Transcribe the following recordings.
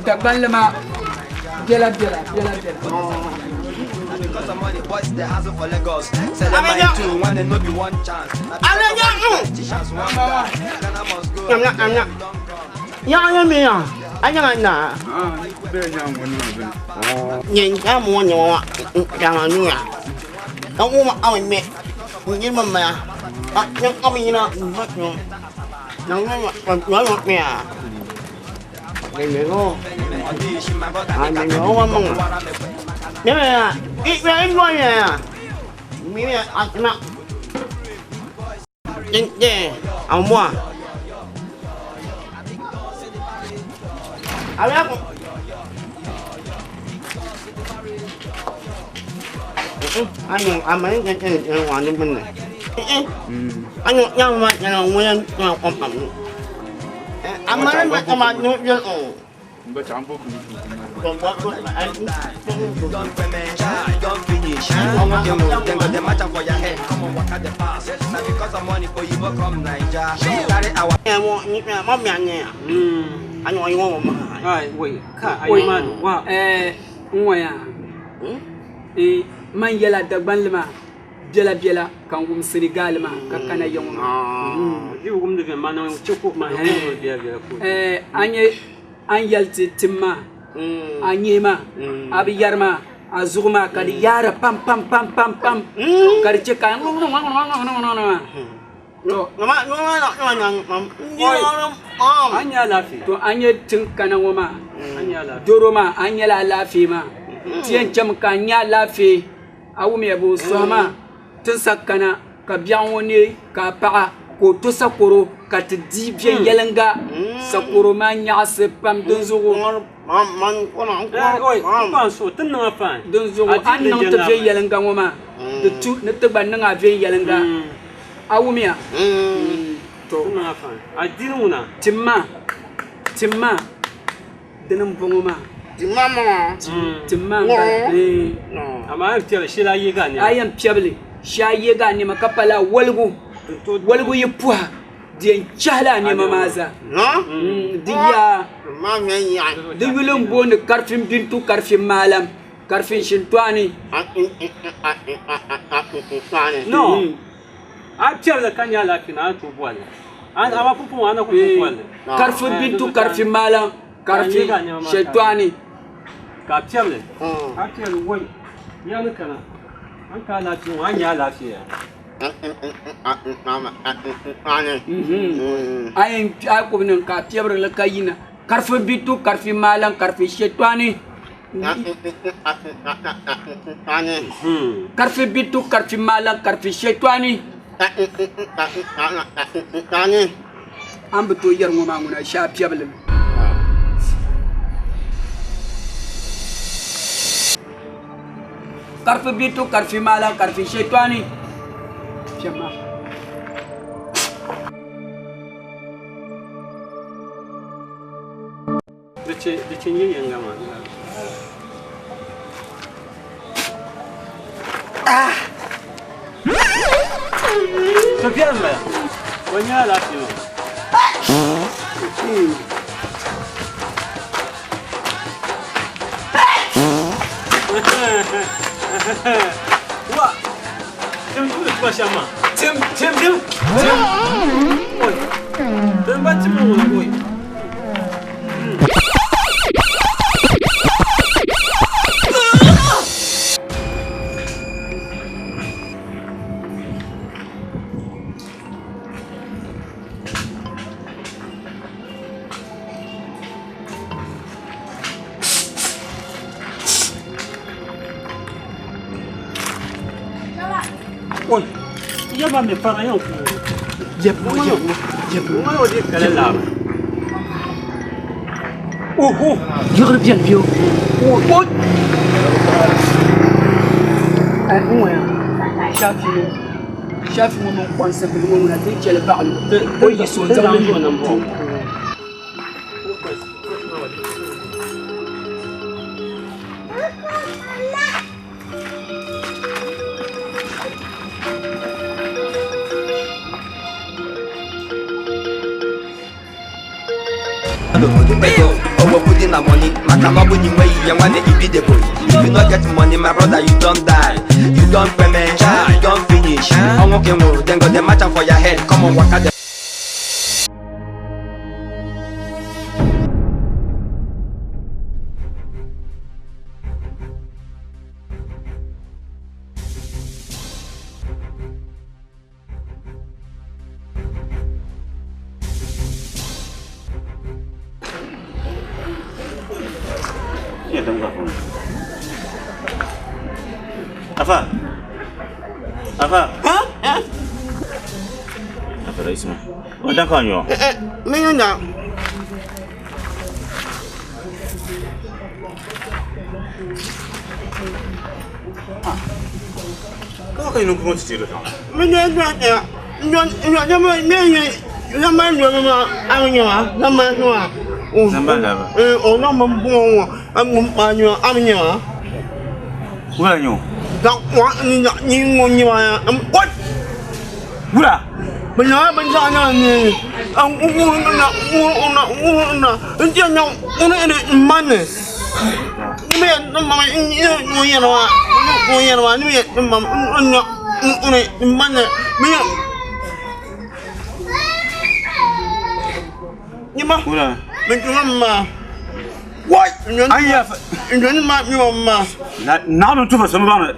Dagbanli maa biɛla biɛla biɛla biɛla. Man yɛla Dagbanli maa biɛla biɛla ka n wum Senegal maa ka kana ya ŋɔ maa. A nyɛ a ni yɛli ti tim maa a nyee maa a bi yɛri maa a zuɣu maa ka di yaara pam pam pam pam pam ka di chɛ ka to a nyɛ tiŋ kana ŋɔ maa doro maa a nyɛla alaafee maa ti yɛn chɛmi ka a nyɛ alaafee a wumiya boo soha maa ti ni sa kana ka biɛɣu ŋɔ neei ka a paɣa ka o to sakoro ka ti di viɛnyɛliŋga sakoro maa nyaɣasi pam dinzuɣu dinzuɣu a ni niŋ ti viɛnyɛliŋga ŋɔ maa di tu ni ti gba niŋ a viɛnyɛliŋga a wumiya to tim maa tim maa dini n bɔŋɔ maa tim maa n bala a yɛn piɛbili shee a yɛgi a niɛma ka pa laa woligu woligu yi puha di yɛn chɛhila a niɛma maa zaa di yaa di yuli n booni karifin bintu karifin maalam karifin shintɔɣani karifin bintu karifin maalam karifin shintɔɣani a yɛn ku niŋ ka a piɛbirili ka yina karifin bintu karifin maalam karifin shintɔɣani Karfi bitu karfi malam karfi shetani an bi tooi yɛri ŋɔ maa ŋuna shee a piɛbili mi karfi bitu karfi malam karfi shetani piɛbima Di chɛ di chɛ nyɛ yɛŋga maa. Ah! To biɛri m-bala. O nyɛ alaafee maa. Wa! Tim tumdi tuma shɛm maa. Tim, tim, tim, tim. Oi! Tim ba tim ŋɔ oi. Oi, ya ba mi fara yan ku. Yɛbu yɛbu yɛbu. Ŋɔ o di kala laara. Oho! Yiɣiri biɛni bɛ o. O. N ŋɔya Shafi ŋɔ Shafi ŋɔ mini kɔŋsi bili ŋɔ ŋuna ti chɛli baɣali o yi so n zaŋ li niŋ o. Na ọ bụ na inweghị ya nwanne ibidebo. If you no get money, my brother, you don die. You don peme, you don finish. Ọnwụ ka nwụrụ, then go dey match am for your head. Come on, waka dem. Afa. Afa. Afa Isma. O da ka nyo. Eh, mi na. Ka ka ino ko ti lo. Mi na na na. Nyo nyo nyo mi mi na ma nyo ma a nyo na ma nyo a. Zamba la ba. Eh, o na ma bu wo. A mu pa nyo a nyo a. Wala nyo. Da wa ni na ni ngo ni wa. Am what? Wala. Mi na ban sa na ni. Am u na u na u na. Nti na u na ni man ne. Ni mi na ma ni ngo ni wa. Ngo ni wa ni mi ma na u ni man ne. Mi Ni ma. Wala. Mi ma. Wai. Ayya. Ni ma mi ma. Na na no tufa sama ba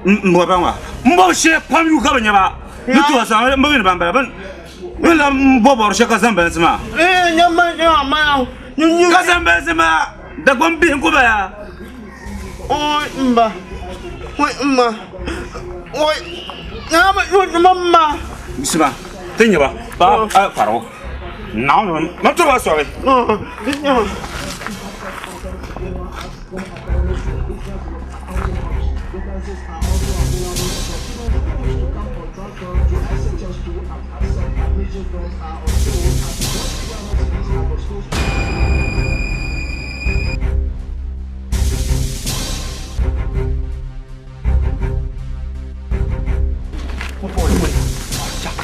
mbo ba wa. Mbo she pam yu ka ba nya ba. Ni tufa sama mbo ni ba ba. Ni la mbo bo she ka zamba nsima. Eh, ni ma ni ma. Ni ni. Ka zamba nsima. Da gom bi ko ba ya. Oi, mba. Oi, mba. Oi. Na ma ni ma ma. Bisima. Tinya ba. Ba a faro. Na no ma tufa sorry. Oh, ni ma.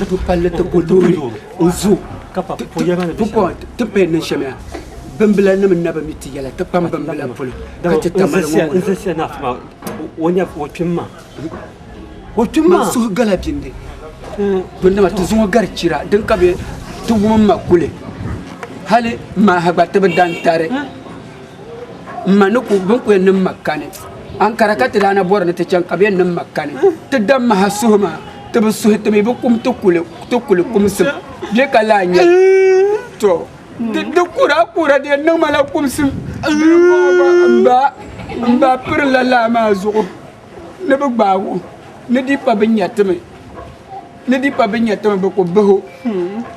Ti palli ti ku loori n zo ti pɛ niŋ shɛm yaa bimbila nim n na bi mi ti yɛla ti kpam bimbila polo ka ti tamali ŋɔ ŋuna man suhu gala bindi bindima ti zuŋɔ gari chira din ka bi ti wum ma kuli hali ma ha gba ti bi dan tari n ma ni ku bin ku yɛn niŋ ma kani ankara ka ti daana bɔri ni ti chaŋ ka bi yɛn niŋ ma kani ti dam ma ha suhu maa ti bi suhi ti mi bi kum ti kuli kumsim bɛ ka laa nyɛ to di kura kura di yɛn niŋ ma la kumsim n ba piri la laa maa zuɣu ni bi gbaagu ni di pa bi nya timi ni di pa bi nya timi bi ku bihu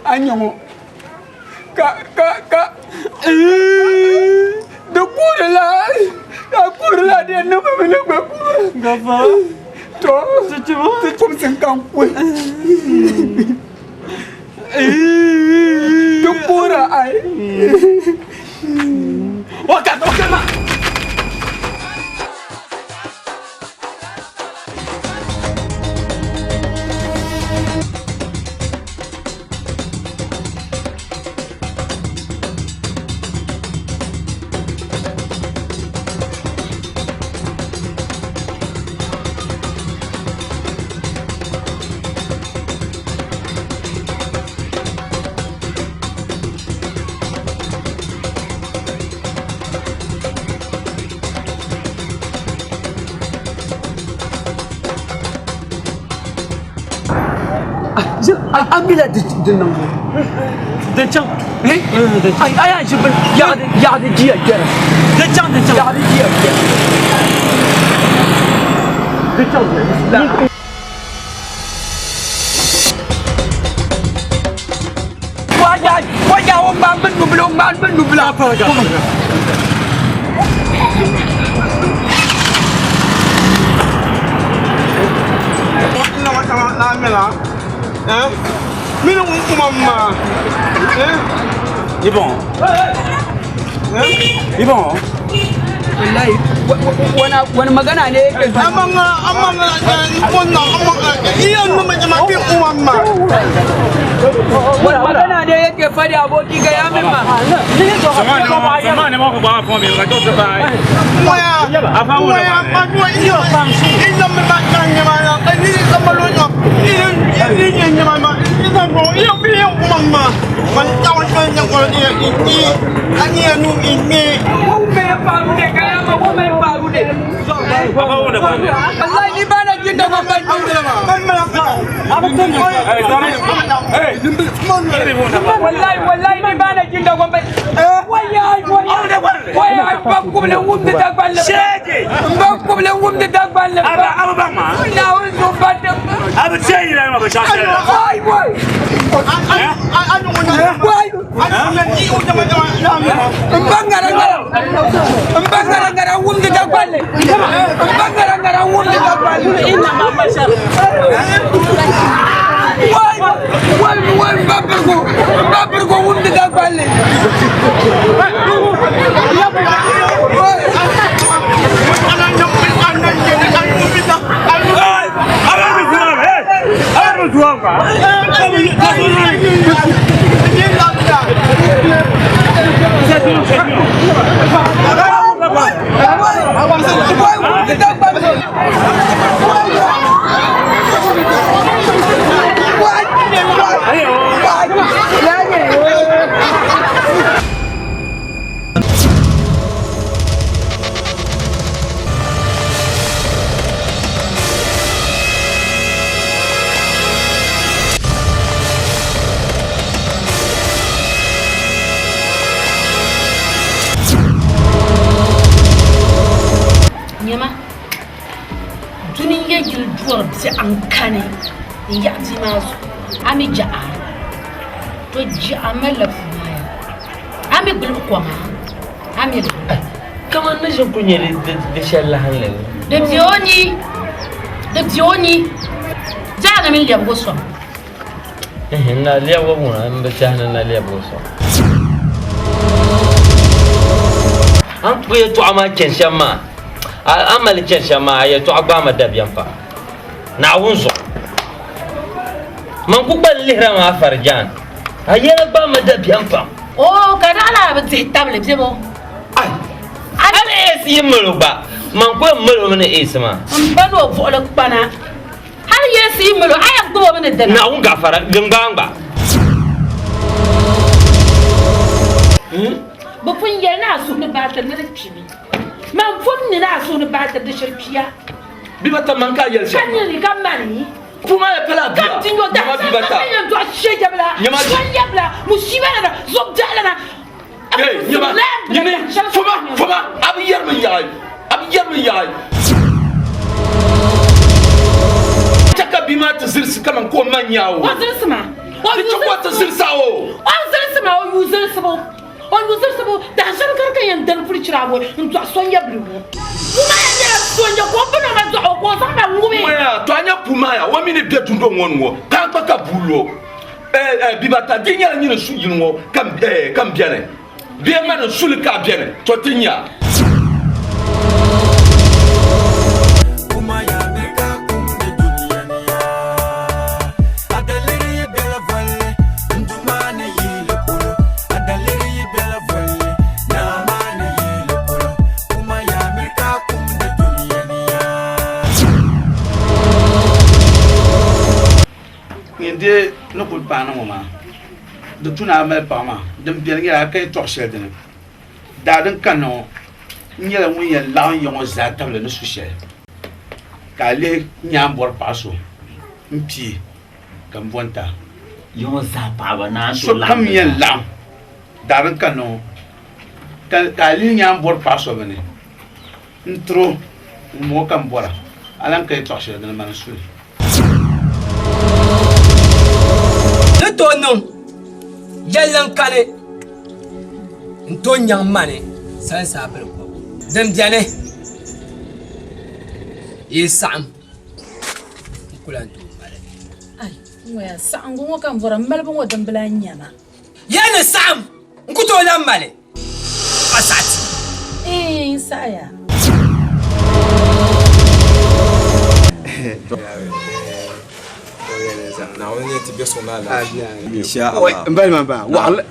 a nyɛ ŋɔ ka ka ka di kuuri la a kuuri la di yɛn niŋ ma mi ni gba kuuri to ti kumsim ka n kuli ti kuura ai waka waka ma. Amila di niŋ Din chaŋ. Ai ai ai bin yaɣadi yaɣadi jiya gbɛra Din chaŋ din chaŋ. Yaɣadi jiya gbɛra. Din chaŋ. Waja waja o ŋmaan bin nubila o ŋmaan bin nubila. Na wa ta na mi la. Eh? Mi ni kuma ma. Eh? Ibon. Ibon. Wallahi wani magana ne yake Amanga amanga wannan amanga iya no ma ma bi kuma ma. Wani magana ne yake fadi aboki ga ya min ma. Wallahi ni ba na jin da gwamnati. Wallahi wallahi ni ba na jin da gwamnati. Wallahi wallahi. Wallahi ba kuble wumdi dagballe. Shege. Ba kuble wumdi dagballe. Aba aba ba ma. Na zo ba da. Aba ce yi na ma ba sha sha. Wai wai. Wai. Mbangara ngara. Mbangara ngara wumdi dagballe. Mbangara ngara wumdi dagballe. Inna ma bashar. Wai wai wai mbabirgo. Mbabirgo wumdi dagballe. Aba mi tuwa ba. Aba mi tuwa ba. Wai wumdi dagballe. Wai wai wai. Nyama duni n yɛ yili dɔri biɛ an kani n yaɣi bia maa zuɣu a mi jaɣa to jaɣa malila pumaaya a mi gbuli koma a mi Kaman ni ʒi ku nyɛ di shɛli lahi li. Di bɛ o ni di bɛ o ni jaɣa ni mini lɛbigu sɔŋ. Na lɛbigu ŋuna n bi tɛhi ni na lɛbigu sɔŋ. An kpuɣi yɛltɔɣa maa chani shɛm maa, a mali chani shɛm maa, a yɛltɔɣa gbaai ma dabiɛm pam. Naawuni zuɣu. Man ku gba lihira maa Farijaan, a yɛla gbaai ma dabiɛm pam. Oo, ka naɣila bi dihi tabili bebo. Hali AS yi mali o gba, man ku yɛn mali o mi ni AS maa. M ba ni o buɣili kpana. Hali AS yi mali o, a yɛn gbubi o mi ni dina. Naawuni gafara, din gbaai gba. Bɛ pun yɛli ni a suhu ni baatiri ni di kpimi. Man pun mi ni a suhu ni baatiri di shiri kpiya. Bibata man ka yɛli shɛm. Ka nini ka mani. Puma ya pala bia. Kam ti nyo da. Nyama bibata. Ka yɛn dɔɣi shɛjabila. Nyama. Sɔnyabila. Musiba lana. Zɔbidaɣ lana. Hey, nyama. Nyini. Fuma, fuma. A bi yɛri mi yaɣi. A bi yɛri mi yaɣi. Chɛ ka bia maa ti zirisi kaman ka o ma nya o. O zirisi ma. Di chɛ ka o ti zirisi a o. O zirisi ma o yu zirisibu. O yu zirisibu. Dahinshɛli ka di ka yɛn dani puli chira a n dɔɣi sɔnyabili ŋɔ. Pumaya nyɛla sɔnya ka o bini o ma dɔɣi o ka o zaŋ ma ŋubi. Pumaya, to a nya Pumaya o mi ni be dundoŋ ŋɔ ni ŋɔ ka a gba ka bua lo. Bibata di nyɛla nyini su yili ŋɔ ka m beni bee ma ni suli ka a beni to ti nya. N deei ni kuli paani ŋɔ maa di tu ni a mali paɣa maa din biɛni nyɛla a ka yɛltɔɣa shɛli dini daa din kanna ŋɔ n nyɛla ŋun yɛn laɣam ya ŋɔ zaa tabili ni su shɛli ka a lihi n nya a ni bɔri paɣa so n pii ka n bo n ta sokam yɛn laɣam daa din kanna ŋɔ ka a lihi nya a ni bɔri paɣa so bini n tiro n ŋɔ ka n bɔra a lahi ka yɛltɔɣa shɛli dini mani suli. Ni tooi niŋ yɛlli n-kani n-tooi nyaŋ mani salinsi abiligu din beni yi saɣim n ku lan tooi mali. Ai, ŋɔya saɣiŋgu ŋɔ ka n bɔra m malibu ŋɔ din bi lan nya ma. Yɛli ni saɣim n ku tooi lan mali a saɣi ti. Iin, n saɣiya. N balima maa waɣila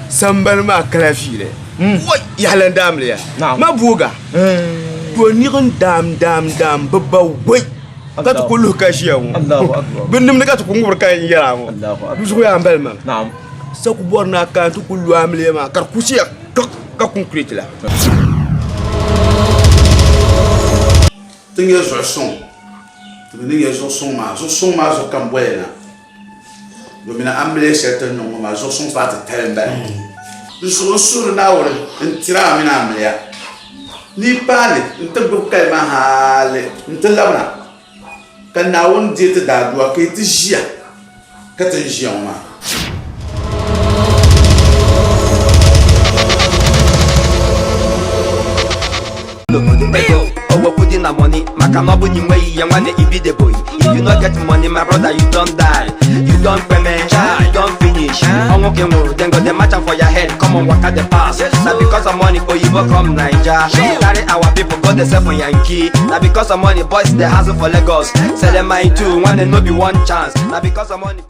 sambani maa kala fiili. Wai yahalan daamiliya ma booga to niɣin daam daam daam bi ba wai ka ti ku luhi ka ʒiya ŋɔ bi nimdi ka ti ku ŋubiri ka n yɛra ŋɔ di zuɣu yaa n bali maa sa ku bɔri ni a kana ti ku lu amiliya maa ka di ku ʒiya ka concrete la. Ti nyɛ zuɣu suŋ, ti mi ni nyɛ zuɣu suŋ maa, zuɣu suŋ maa zuɣu ka m boli na, domina amiliya shɛli ti ni niŋ ŋɔ maa zuɣu suŋ paai ti tali m-bala. N suhu n suhiri Naawuni n-tiri a mini amiliya ni yi paai li nti gbibi kali maa hali nti labina, ka Naawuni deei ti daadua ka yi ti ʒiya ka ti ni ʒiya ŋɔ maa. N'obodo ego owokwu dị na money maka na ọ bụ na inweghị ya nwanne ibide boy. If you no get money, my brother, you don die, you don kpeme, you don finish. Ọnwụ ka ị nwụrụ, dem go dey match am for your head. Come on, waka dey pass. Na because of money oyibo come Naija, carry our people go dey sell for Yankee. Na because of money boys dey hustle for Lagos, sell mine too. Nwanne, no be one chance. Na because of money.